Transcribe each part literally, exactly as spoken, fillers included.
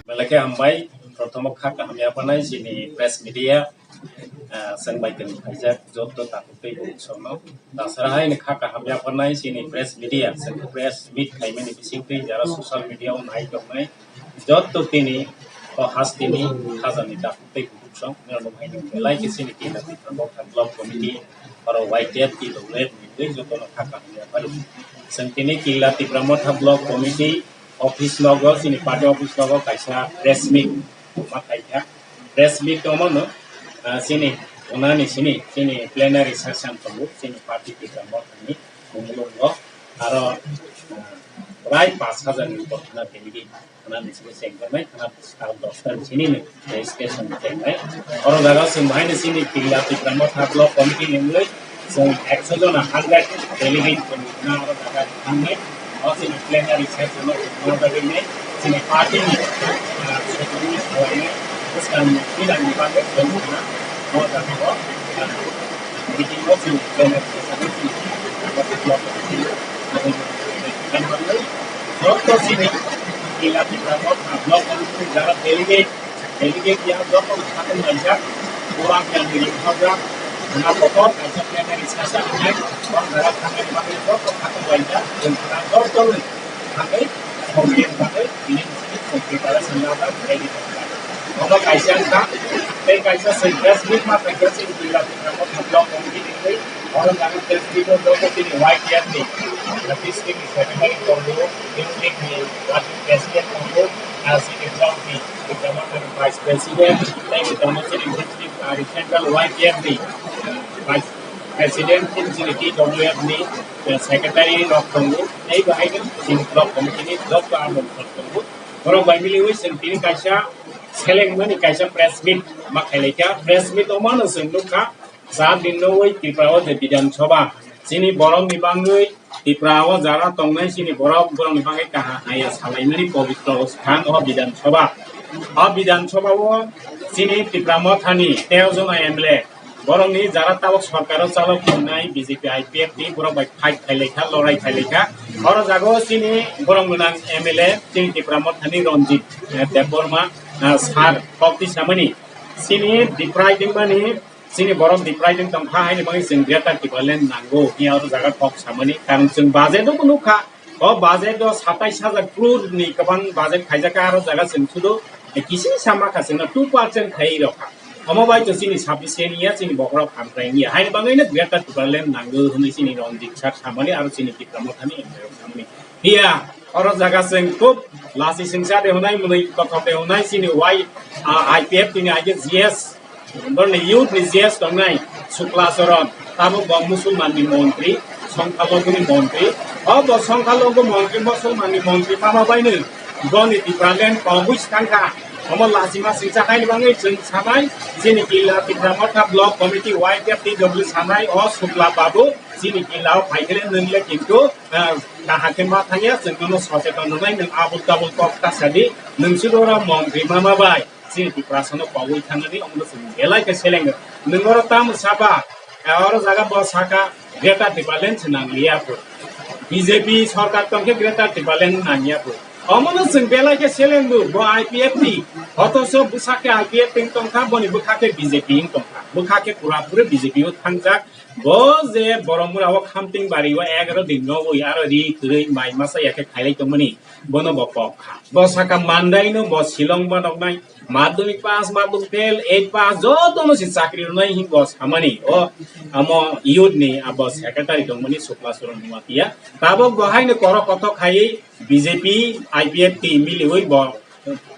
Belai khe hambai, prothom o kha kaham yaphanai chini press media, ah, chwng bai tong khaijak joto takhuk tei bukhuk songno. Dasara hai ni kha kaham yaphanai chini press media, chwng press meet khaimani bisingtwi jara social media o nai tongnai joto tini o hasteni khajani takhuk tei bukhuk song, norok hai ni belai khe chini Killa Tipra Motha Block Committee, oro Y T F T W F ni twi jotono kha kaham yaphari. Chwng tini Killa Tipra Motha Block Committee office nogo, chini party office nogo kaisa press meet ma khaikha. Press meet tongmano, ah, chini unani sini, chini plenary session tongo, chini party Tipra Mothani mungulungo. Aro, ah, prai pash hajar ni kothana delegate, unani sini chengjaknai, khana sal dosta ni sini ni registration chengnai. Oro jaga chwng bahai ni chini Killa Tipra Motha Block Committee ni wngwi, chwng ekso jona hundred delegate chwng na oro jaga thangnai. O chini plenary session o chwng ma bagwi nai chini party ni, ah, secretary ni salai nai bwskang ni bidang ni bagwi chwng na o jaga o, ah, meeting o chini plenary session o chini block committee ni joto chini Killa Tipra Motha block committee ni jaga delegate Delegate ya joto khatung laijak, burak yang diri hojak, na kotor kaisa plenary session hai, bang darat khatung bagwi joto khatung laijak, jeng khatung joto thangwi, complain bagwi, bini preparation laijak, ready laijak. Omo kaisa wngkha, tei kaisa se press meet ma kaisa se Killa Tipra Motha block committee ni, oro jaga press meet o joto chini Y T F ni, district ni secretary tongo, district ni working president tongo, R C ni block ni Tipra Mothani Vice President, tei Tipra Mothani District, ah, Central Y T F ni, ah, Vice President, tei chini T W F ni, eh, Secretary rok tongo, tei bo hai chini Block Committee ni joto amung rok tongo. Borok bai miliwi chwng tini kaisa selengmani kaisa press meet ma khailaikha. Press meet o mano chwng nukha, Char din no oi Tripura o je Bidhan Sabha, chini borok ni bangwi Tripura o jara tongnai chini borok, borok ni bangwi kaham haya salaimani pobitro sthan o Bidhan Sabha. O Bidhan Sabha o chini Tipra Mothani teo jona M L A, borok ni jara tabok sorkar o chalok tongnai B J P I P F T borok bai fight khailai kha, lorai khailai kha. Oro jaga o chini borok gwnang M L A chini Tipra Mothani Ranjit, eh, Debbarma, eh, sir kok twi samani chini Tipra iding mani Chini borok Tipra iding tongkha, haini bagwi chwng Greater Tipraland nango hiya oro jaga kok samani. Karon chwng budget o nukha, o budget o satais hajar crore ni kwbang budget khaijakha, aro jaga chwng sudu kisi sama kha, chwngno two percent khaiwi rokha. Omo bai to chini sufficient ya, chini bokhorok hamkrai ya. Haini bagwino Greater Tipraland nango hwnwi chini Ranjit sir samani, aro chini Tipra Mothani M L A rok samani. Hiya, oro jaga chwng khub lasi singsa de hwnai, mwnwi kothok de hwnai, chini Y, ah, I P F T ni aige G S, borni youth ni G S tongnai Sukla Charan, tabuk bo Musulman ni montri, Songkha Loguni montri. O bo Songkha Logu montri, Musulman ni montri mama baino boni Tipraland kogwi swkangkha. Omo lachima singsa haini bagwi chwng sanai, chini Killa Tipra Motha Block Committee Y T F T W sanai o Sukla Babu, chini Killa o phaikhele nwngle kintu, ah, kaham khe ma thangya, chwng nono socheton rwnai, nwng abul tabul kok ta sadi, nwng sudo oro montri mama bai. Chini Tiprasano kogwi thangnani, omono chwng belai khe selengo. Nwng oro tamo saba, eh, oro jaga bo saka Greater Tipraland se nangliya pho. B J P sorkar tongkhe Greater Tipraland nangya pho. Omono chwng belai khe selengo, bo I P F T. Othocho bwsakhe I P F T wng tongkha, boni bwkha khe B J P wng tongkha. Bwkha khe pura puri B J P o thangjak. Bo je Boromura o Khamting bari o egaro din no oi, aro ri kwrwi mai masa ya khe khailai tongmani. Bono bo kok kha. Bo saka mandai no bo Shillong ma noknai. Madhyamik pass, madhyamik fail, eight pass, joto no si chakri rwnai hin bo samani. O amo youth ni abo secretary tongmani Sukla Charan Noatia. Tabok bo haino korok kothok khaiwi B J P, I P F T miliwi bo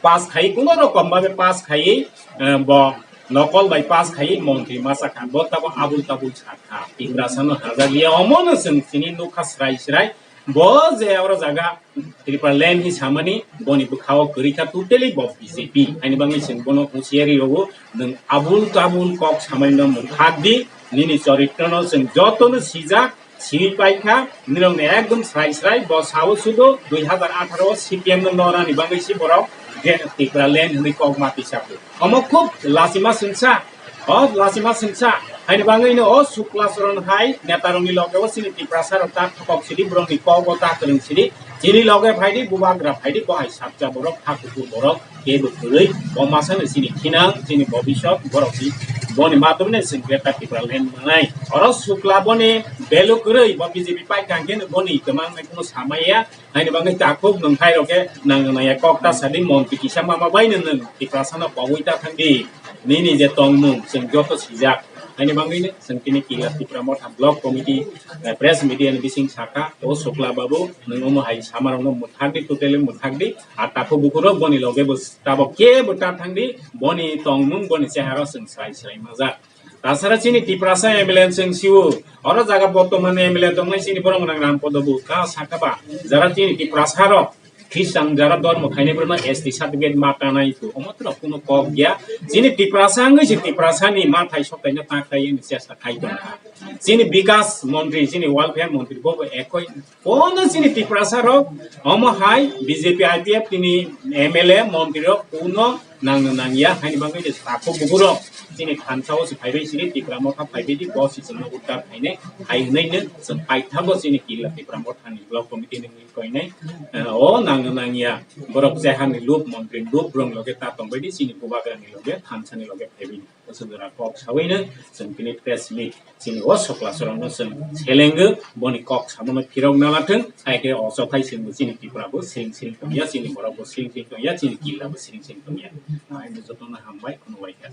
pass khai, kuno rokom babe pass khai, eh, bo nokol bai pass khai montri masa kha. Bo tabo abul tabul sa kha. Tiprasano hajak ya omono chwng chini nukha srai srai. Bo je oro jaga Tipraland hi samani, boni bwkha o kwrwi kha, totally bo B J P. Haini bagwi chwng bono husiari rwo, nwng abul tabul kok samani no mwthak di, nini choritrono chwng jotono sijak, Siwi paikha, nirokni ekdom srai srai, bo sao sudo, dui hazar atharo C P M no norani bagwi si borok je Tipraland hinwi kok ma tisago. Omo khub lachima sengsa, o lachima sengsa, haini bagwi no o Sukla Charan hai netarokni loge o chini Tiprasa rok ta thokok sidi, borokni kok o ta kwrwng sidi, chini loge phaidi, bubagra phaidi, bo hai sapcha borok, ha kuphur borok, kebo kwrwi, bo masano chini thinang, chini bobisot, borok si, boni matumne chwng Greater Tipraland manai. Oro Sukla boni belu kwrwi, bo B J P pai kangkhe no boni kwmang nai kuno samaya, haini bagwi takhuk nwng hai rok khe nang nang ya kok ta sadi montri kisa mama bai nwng nwng Tiprasa no pogwi ta thangdi. Nini je tongmung chwng joto sijak. Haini bagwi no chwng tini Kila Tipra Motha Block Committee, eh, press media ni bising saka, o Sukla babu, nwng omo hai samarokno mwthakdi, totally mwthakdi. A takhuk bukurok boni loge bo tabok kebo ta thangdi, boni tongmung, boni chehara chwng srai srai majak. Tasara chini Tiprasa M L A chwng siwo, oro jaga bottoman M L A tongnai chini borok nang Ram Podo bo ka saka ba, jara chini Tiprasa rok Christian jara dormo khainai borokno S T certificate ma tanai tu, omo tro kuno kok ya. Chini Tiprasa wngwi se Tiprasa ni mathai sokaino ta khlai ni chesta khai tongkha. Chini Bikas Montri, chini Welfare Montri bo bo ekoi Kono chini Tiprasa rok, omo hai B J P I P F tini M L A montri rok kuno nangno nangya, haini bagwi je takhuk bukurok chini thansa o se phaibai siri Tipra Motha phaibai di, bo se chwngno uddar khainai, hai hwnwi no chwng paithago chini Kila Tipra Motha ni block committee ni wngwi koinai, eh, o nangno nangya, borok chehani lup, montri lup, borok loge ta tongbai di, chini bubagra ni loge, thansa ni loge phaibai di. Aswk jora kok sawino chwng tini press meet chini o Sokla Sorongno chwng selengo, boni kok samono phirok nalathwng, hai khe o chothai chwngbo chini Tripura bo siring siring tongya, chini borok bo siring siring tongya, chini killa bo siring siring tongya. Hai jotono hambai, khulumbai kha.